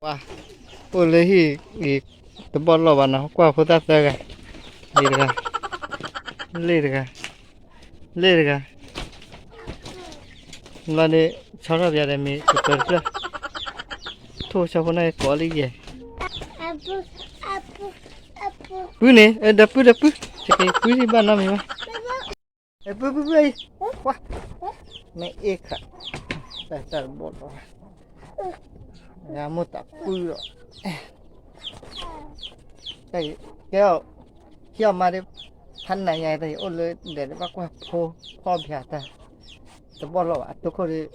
ပှၤ အိၣ်လၢဟံၣ်အံၤ တဘီၣ်လီၢ်ဘၣ်နီၤ, ကွၢ်ဖိသၣ်သၢဂၤ, လ့ၤတဂၤ, လ့ၤတဂၤ, လ့ၤတဂၤ, လီၤန့ၣ် ဆီထီၣ်ပယၤဒီးမ့ၢ်ကပၢၤတဖျၢၣ်, ထိၣ်ဆီဖိန့ၣ်ကိးလၢယဲၢ်, ပုၢ်န့ၣ် ဒီပုၢ်ဒီပုၢ်, ယကပုၢ်ဒံးဘၣ်နီတမံၤဘၣ်. ပုၢ်ပုၢ်ပုၢ်အံၤ, ပှၤ, မ့ၢ်အ့ၣ်ခး, တၢ်တၢ်တဘီၣ်လီၤ, ယမိၢ်သးပုၢ်ဒီး, ကဲ, ဟံၣ်အီၤမါဒ်, ဖးနးညါတၢ်အံၤ အိၣ်လၢဒဲးဒ်ဘၣ်ကွၢ်ဖိ, ဖီၣ်ဖျါတၢ်, တဘီၣ်လီၢ်ဘၣ် အတိခိၣ်ဒီး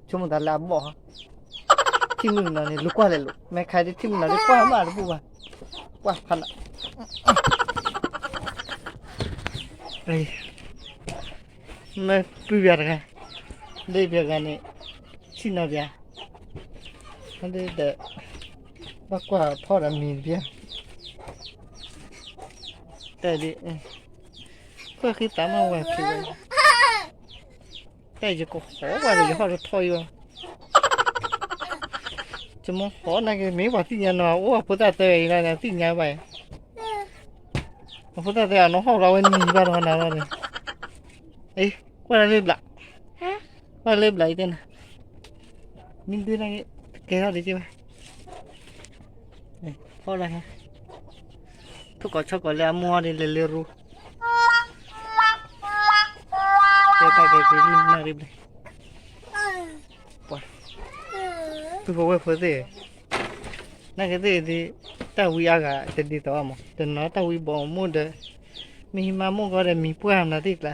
ဆိကမိၣ်သးလၢအဘီၣ်, ထံၣ်မုၣ်ကနီၤန့ၣ် လူၤကွၢ်လဲၤလိာ်, မ့ၢ်ခါဒ်ထံၣ်မုၣ်ကနီၤဒ်ကွၢ်မးတဘူၣ်ဘၣ်, ကွၢ်ဖးနး, မ့ၢ်ပုၢ်ပၠးတဂၤ, လ့ၣ်ပၠးတဂၤန့ၣ်, ထံၣ်နီၤပၠး, ဒီး, ဘၣ်ကွၢ်ဖီၣ်ဒီးမံၤတပျၢ်, တၢ်ဒ်, ကွၢ်ဃံသးမးဝဲခံဝဲ တၢ်ယကဟီၣ်ဝဲဒီးယဟီၣ်တထီၣ်အံၤဘၣ်, ယမ့ၢ်ဟီၣ်နာ်က့ မ့ၢ်ပှၤသ့ၣ်ညါနီၤ အိၣ်အဖိသၣ်သၢဂၤအံၤလီၤ သ့ၣ်ညါဘၣ်အံၤ, အဖိသၣ်သၢဂၤနီၤဟီၣ်လီၤဝဲနံၤဘၣ်ဒီးနၤလီၤဒီး, အ့ ကွၢ်တၢ်လၢဘျး, ကွၢ်တၢ်လၢဘျးအံၤတဲနၤ, မ့ၢ်ဒုးနာ်က့ ကဲထီၣ်ဒံးက့ဘၣ် ဖီၣ်လၢ, ထိၣ်ကိးဆီကိးလၢအမိၢ်အီၤဒ်လဲၤလၢရူ, ကဲတၢ်ကဲက့ၤလံနၣ်ရံၣ်ဘျဲၣ်, ပှၤ, ပုၢ်ဖိဝဲၢ်ဖိသ့ၣ်, နာ်က့သ့ၣ်ဒ်, တၢ်ဝံအါဂၤတဒ်သိးဘၣ်မး တနီၤတၢ်ဝံဘီမုၢ်ဒီး, မ့ၢ်ဟံးမါမိၢ်ဂီၤဒီးမံၤပှၢ်မနုၤသ့ၣ်ကျါ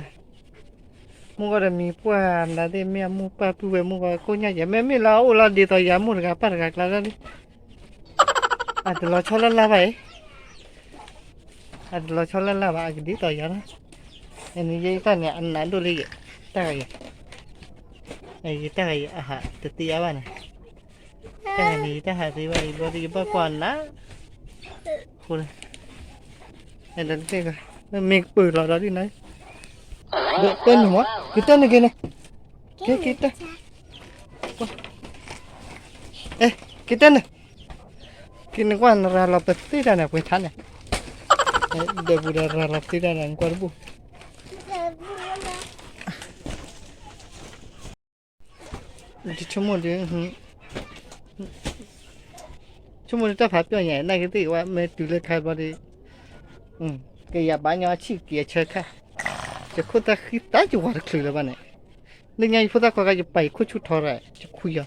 မိၢ်ဂီၤဒီးမံၤပှၢ်မနုၤသ့ၣ် မ့ၢ်အမိၢ်ပၢ်ပုၢ်ဝဲၢ်မိၢ်ဂီၤကိၣ်ညါယဲ မ့မ့ၢ်လၢအအိၣ်လီၤဒ်သိးယၤမိၢ်တဂၤပၢ်တဂၤကျါလီၤလံ, အတလီၤဆီလၢ်လၢ်ဘၣ်အံၤ, အတလီၤဆီလၢ်လၢ်ဘၣ် အကဒ်သိးယၤလီၤ, အန့ၣ်ယဲယတၢ်န့ၣ် အနးဒိၣ်လံယဲ, တၢ်ဂၤယဲ, ယတၢ်ဂၤယဲအဟးတသ့အါဘၣ်န့ၣ် တၢ်န့ၣ် ယတၢ်ဟးသ့ဘၣ် ယဘျီဒ်ယဘၣ်ကွၢ်နၤ, ဃိ, မ့ၢ်ကပၢၤလီၤဒီးဒ်န့ၣ်, ကတၢၢ်နုာ်မး ကတၢၢ်နုာ်က့ၤန့ၣ်, က့ၤက့ၤတၢၢ်, က့ၤတၢၢ်နုာ်, က့ၤနကွၢ်နရၤလီၤပသ့တၢ်န့ၣ် ပှဲၤထါန့ၣ်, ဒီးပူၤဒီးရၤလီၤပသ့တၢ်န့ၣ် နကွၢ်တဘူၣ် ဆိကမိၣ်ဒ်, ဆိကမိၣ်ဒ်တၢ်ဖးပျီၢ်ညါ နာ်က့သ့ၣ်ဝဲ မ့ၢ်တုၤလၢခါဘျီဒီး, ကယၤဘၣ်ညီဆံၣ်က့ၤအဆၢခါ, ယခိၣ်သၣ်ဃံသးယဝၤတချုးလၢၤဘၣ်န့ၣ်, လၢညါယဖိသၣ်ခွါခါ ယပာ်ယခိၣ်ဆူၣ်ထီရၤ ယခွံယီၤ,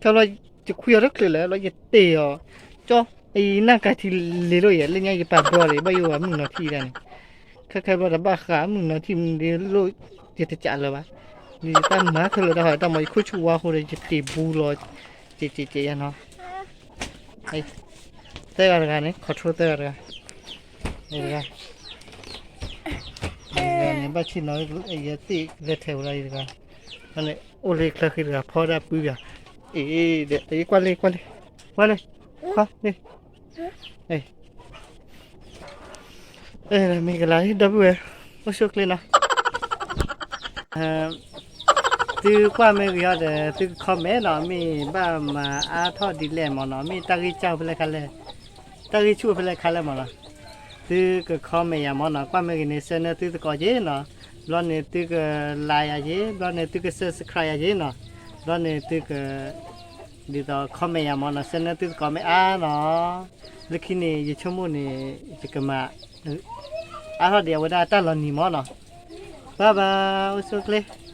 ခါဘျီ ယခွံယီၤတချုးလၢၤ လီၤယတ့ၢ်အီၤ, ကၠီ, အံၤနၢ်ကၤထံလ့ၤလိာ်ယဲ လၢညါယပာ်ဘျီဒီး ဘၣ်ယိၣ်ဝဲမုၢ်နီၤထံၣ်ဒၣ်န့ၣ်, ခဲခဲဘျီဒီးဘၣ်ဃးမုၢ်နီၤထံၣ်မ့ၢ်ဒ်လိၣ်, ယတကးလၢၤဘၣ်, ယတၢ်မၤခဲလၢာ်တၢ်ဟီၣ်တၢ်မၤ ယခိၣ်ဆူၣ်ဝါဃိဒီး ယတ့ၢ်ဘူးလီၤ, ကဲးကဲးကဲးယၤနီၤ, သၢဂၤတဂၤန့ၣ် control သၢဂၤတဂၤ, တဂၤ, တဂၤန့ၣ် ဘၣ်ဆ့ၣ်နီၤ ယသ့ၣ်လဲၤထဲဝဲဒၣ်ယတဂၤ, န့ၣ် အိၣ်လၢချၢဃံတဂၤ ဖီဒၣ်ပုၢ်ဂၤ, အ့ၣ်, ဒီး ကွၢ်လံ ကွၢ်လံ, ကွၢ်လံ, ကွၢ်လံ, မ့ၢ်ကလၤလံ ဒီပုၢ်ဝဲၢ်, အိၣ်ဆူၣ်အိၣ်ချ့နီၤ သုကွၢ်မ့ၢ်ဂ့ၤအီၤဒီး သုက comment နီၤ မ့ၢ်ဘၣ်မၤအါထီၣ်ဒ်လဲၣ်မ့ၢ်နီၤ မ့ၢ်တၢ်ဂံၢ်စၢ်ဖဲလဲၣ်ခါလဲၣ်, တၢ်ဂံၢ်ဆူၣ်ဖဲလဲၣ်ခါလဲၣ်မ့ၢ်နီၤ, သုက comment ယၤမ့ၢ်နီၤ ကွၢ်မ့ၢ်ဂ့ၤန့ၣ် ဆှၢန့ၢ်သုသကိးက့ၤနီၤ, ဘျီန့ၣ်သုက like ယၤက့ၤ ဘျီန့ၣ်သုက subscribe ယၤက့ၤနီၤ, ဘျီန့ၣ်သုက ဒ်သိး comment ယၤမ့ၢ်နီၤ ဆှၢန့ၢ်သုသကိးမ့ၢ်အါနီၤ, လၢခံန့ၣ် ယဆိကမိၣ်န့ၣ် ယကမၤ အါထီၣ်ဒံးအဝဲဒၣ်တၢ်လီၤနံၤမ့ၢ်နီၤ, bye bye အိၣ်ဆူၣ်အိၣ်ချ့